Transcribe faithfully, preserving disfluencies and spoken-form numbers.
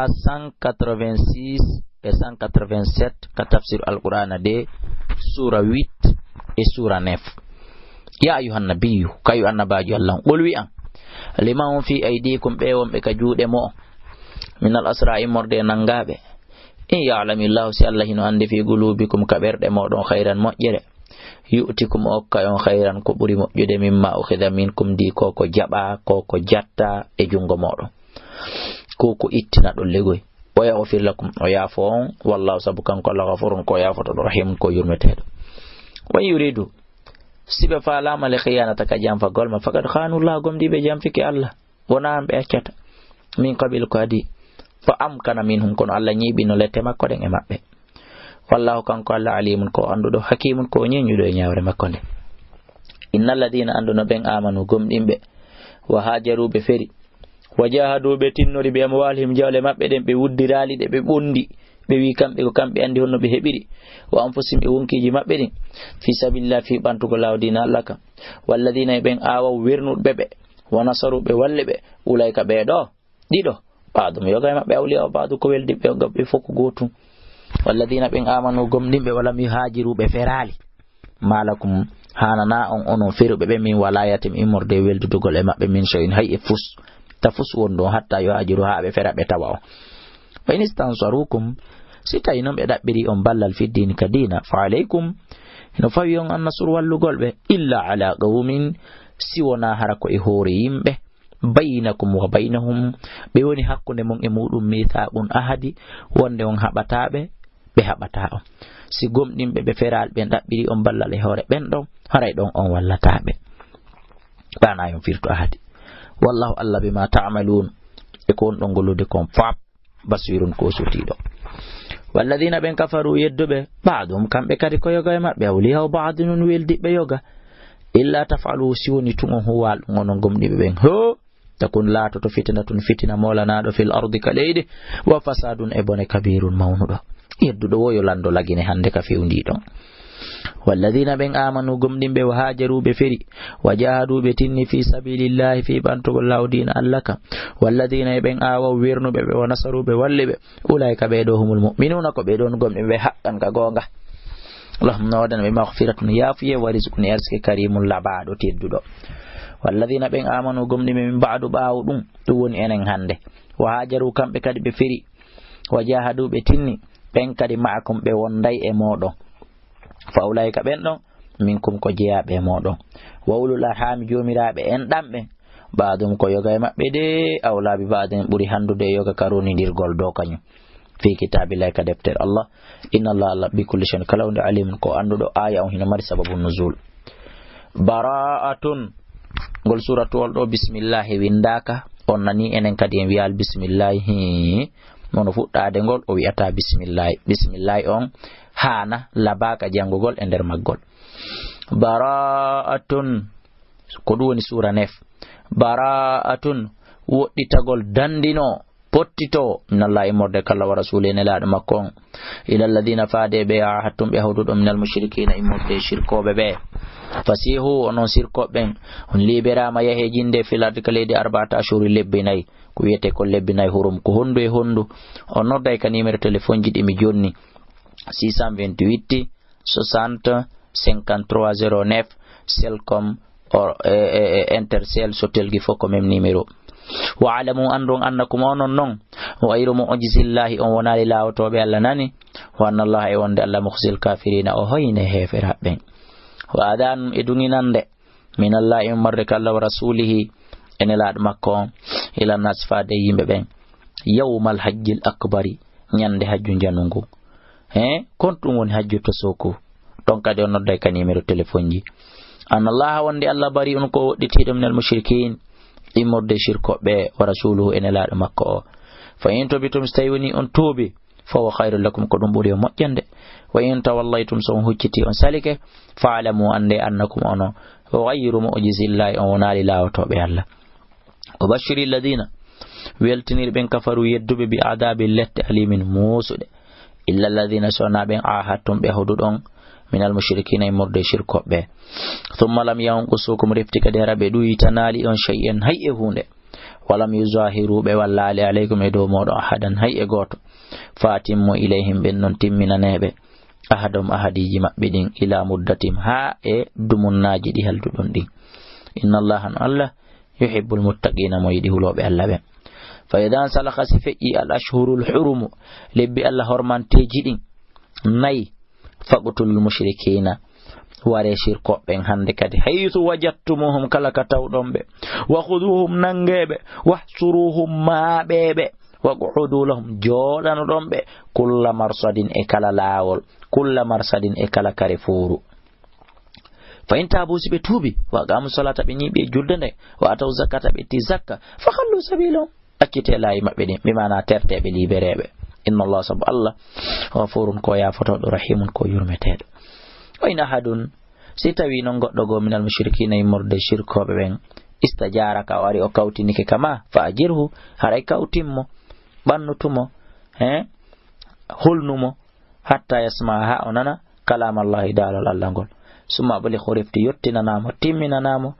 cent quatre-vingt-six e cent quatre-vingt-sept ka tafsir Alqur'aana de, suura huit e suura neuf. Ya ayyuhan nabiyyu, kayu annabaajo Allah on, qul wi'an, liman fi aydikum, ɓe wonɓe ka juuɗe mo'on, minal asra, immorde e nangaaɓe, in ya'lamillahu, si Allah hino anndi, fi qulubikum, ka ɓerɗe moɗon, khayran, moƴƴere, yu'tikum, o okka on, khayran, ko ɓuri moƴƴude, mimma ukhidha minkum, ndi ko ko jaɓa, ko ko jatta e junngo moɗon, ko ko ittina ɗon legoy. Wa yaghfir lakum, o yaafo on, wallahu, sabu kanko Allah, ghafurun, ko yaafotoɗo, rahimun, ko yurmeteeɗo. Wa in yuridu, si ɓe faalaama, li khiyanata, ka janfagol ma, faqad khanu Allah, gomɗii ɓe janfike Allah. Wonaa an ɓe accata. Min qabil, ko adii. Fa amkana minhum, kono Allah ñiiɓino lette makko ɗen e maɓɓe. Wallahu, kanko Allah, alimun, ko o annduɗo, hakimun, ko o ñeeñuɗo e ñaawre makko nde. Innal ladina, annduno ɓen, amanu, gomɗinɓe, wa hajaru, ɓe feri, wa jahadu, ɓe tinnori, bi amwalihim, jawle maɓɓe ɗen, ɓe wuddiraali ɗe, ɓe ɓondi, ɓe wi kamɓe ko kamɓe anndi honno ɓe heɓiri, wa anfusihim, e wonkiiji maɓɓe ɗin, fi sabilillah, fi ɓantugol laawo diina Allah kan. Walladina, e ɓen aawaw, wernuɓe ɓe, wa nasaru, ɓe walli ɓe, ulaika, ɓee ɗoo ɗiɗo, ba'dum, yoga e maɓɓe, awliya o ba'du, ko weldiɓe yoga, ɓe fof ko gootum. Walladina, ɓen amanu, gomɗinɓe, walam yuhajiru, ɓe feraali. Malakum, haanana on, onon feruɓe ɓe, min walayatim, immorde e weldudugol e maɓɓe, min shay'in, hay e fus, ta fus won ɗon, hatta yuhajiru, haa ɓe fera, ɓe tawa on. Wa in istansarukum, si tawi non ɓe ɗaɓɓiri on ballal, fi dini, ka diina, fa alaykum, hino fawi on, an nasru, wallugol ɓe, illa ala qawmin, si wonaa hara ko e hoore yimɓe, baynakum wa baynahum, ɓe woni hakkunde mon e muɗum, mithaqun, ahadi, wonde on haɓataa ɓe, ɓe haɓataa on. Si gomɗinɓe ɓe feraali ɓen ɗaɓɓiri on ballal e hoore ɓen ɗon, haray ɗon on wallataa ɓe. Ɓaana yon firtu ahadi. Wallahu, Allah, bima ta'malun, e ko on ɗon gollude kon fop, basirun, ko sotiiɗo. Walladina, ɓen kafaru, yedduɓe, ba'dum, kamɓe kadi ko yoga e maɓɓe, awliya o ba'dun, on weldiɓe yoga. Illa taf'alu, si woni tun on huwaali ɗum, onon gomɗinɓe ɓen, ho, takun, laatoto, fitinatun, fitina, moolanaaɗo, fil ardi, ka leydi, wa fasadun, e bone, kabirun, mawnuɗo. Yedduɗo wo yo lanndo lagine hannde ka fewndii ɗon. Walladina, ɓen amanu, gomɗinɓe, wa hajaru, ɓe feri, wa jahadu, ɓe tinni, fi sabilillahi, fi ɓantugol laawo diina Allah kan. Walladina, e ɓen aawaw, wernuɓe ɓe, wa nasaru, ɓe walli ɓe, ulaika, ɓee ɗoo, humul mu'minuna, ko ɓee ɗon gomɗinɓe haqqan, ka goonga. Lahum, no waɗana ɓe, maghfiratun, yaafuyee, wa rizqun, e arsike, karimun, labaaɗo, tedduɗo. Walladina, ɓen amanu, gomɗinɓe, min ba'du, ɓaawo ɗum, ɗum woni enen hannde. Wa hajaru, kamɓe kadi ɓe feri. Wa jahadu, ɓe tinni, ɓen kadi, ma'akum, ɓe wonday e mooɗon. Fa ulaika, ɓen ɗon, minkum, ko jeyaaɓe e mooɗon. Wa ulul arhami, joomiraaɓe enɗam ɓen, ba'dum, ko yoga e maɓɓe de, awla bi ba'din, ɓuri hanndude e yoga ka ronindirgol dow kañum. Fi kitabillahi, ka deftere Allah. Inna Allah, Allah, bi kulli shay'in, kala huunde, alimun, ko annduɗo. Aya on hino mari sababu nuzul. Bara'atun, ngol suuratuwol ɗoo, bismillahi winndaaka. On nanii enen kadi en wiyaali bismillahi, hii. Mono fuɗɗaade ngol, o wi'ataa bismillahi. Bismillahi on haana labaaka janngugol e nder maggol. Bara'atun, ko ɗum woni suura neuf. Bara'atun, woɗɗitagol, dandinoo, pottitoo, minallahi, immorde ka Allah, wa rasuli, e nelaaɗo makko on. Ila alladina, faade e ɓe, ahadtum, ɓe hawduɗon, minal mushrikina, immorde e shirkooɓe ɓe. Fasihu, onon shirkooɓe ɓen, on liberaama, yahee jinde, fil ardi, ka leydi, arba'ata ashhuri, lebbi nayi. Ko wiyetee ko lebbi nayi hurum, ko honndu e honndu. On nodday ka numéro téléphone ji ɗi mi jonni, six cent vingt-huit, soixante, cinquante-trois zéro neuf, Celcom, o, e, e, e Intercell, Sotelgi, fof ko même numéro. Wa alamu, anndon, annakum, onon non, ghayru mu'jizillahi, on wonaali laawotooɓe Allah, nani? Wa anna Allah, e wonde Allah, mukhzil kafirina, o hoyne heeferaaɓe ɓen. Wa adanun, e duŋinande, minallahi, immorde ka Allah, wa rasulihi, e nelaaɗo makko on, ila nas, faade e yimɓe ɓen, yawmal hajjil akbari, ñande hajju njanungu. He, kon ɗum woni hajju tosoku. Ɗon kadi on nodday ka numéro téléphone ji. Anna Allah, wonde Allah, bari'un, ko woɗɗitiiɗo, minal mushrikin, immorde shirkooɓe, wa rasuluhu, e nelaaɗo makko o. Fa in tubitum, so tawi woni on tuubi, fa huwa khayrun lakum, ko ɗum ɓuri on moƴƴande. Wa in tawallaytum, so on hucciti on salike, fa'lamu, annde, annakum, onon, ghayru mu'jizillahi, on wonaali laawotooɓe Allah. Wa bashshiri alladina, weltinir ɓen, kafaru, yedduɓe, bi adabin, lette, alimin, muusuɗe. Illa alladina, so wonaa ɓen, ahadtum, ɓe hoduɗon, minal mushrikina, immorde shirkooɓe. Thumma lam yanqusukum, refti kadi hara ɓe ɗuytanaali on, shay'an, hay e huunde. Walam yuzahiru, ɓe wallaali, alaykum, e dow mooɗon, ahadan, hay e gooto. Fa atimmu ilayhim, ɓen non timminaneeɓe, ahadahum, ahadiiji maɓɓe ɗin, ila muddatihim, haa e dumunnaaji ɗi halduɗon ɗin. Inna Allaha, no Allah, yuhibbul muttaqina, mo yiɗi hulooɓe Allah ɓen. Fa idan salaha, si feƴƴi al ashhurul hurumu, lebbi Allah hormanteeji ɗin, nayi, faqtulul mushrikina, waree sirkooɓe ɓen hannde kadi, haythu wajadtumuhum, kala ka tawɗon ɓe, wa khuduhum, nanngee ɓe, wahsuruhum, maaɓee ɓe, waq'udu lahum, jooɗanoɗon ɓe, kulla marsadin, e kala laawol, kulla marsadin, e kala kare fooru. Fa in taabu, si ɓe tuubi, wa aqamu salata, ɓe ñiiɓi e julde nde, wa ataw zakata, ɓe itti zakka, fa khallu sabilahum, accitee laayi maɓɓe ɗin, bi maana tertee ɓe, liberee ɓe. Inna Allah, sabu Allah, ghafurun, ko yaafotooɗo, rahimun, ko yurmeteeɗo. Wa in ahadun, si tawii non goɗɗo goo, minal mushrikina, immorde sirkooɓe ɓen, istajaraka, o ari o kawtinike ka maa, fa ajirhu, haray kawtin mo, ɓannutu mo, he, hulnu mo, hatta yasma'a, haa o nana, kalam Allahi, daalol Allah ngol. Summa ablighu, refti yottinanaa mo, timminanaa mo,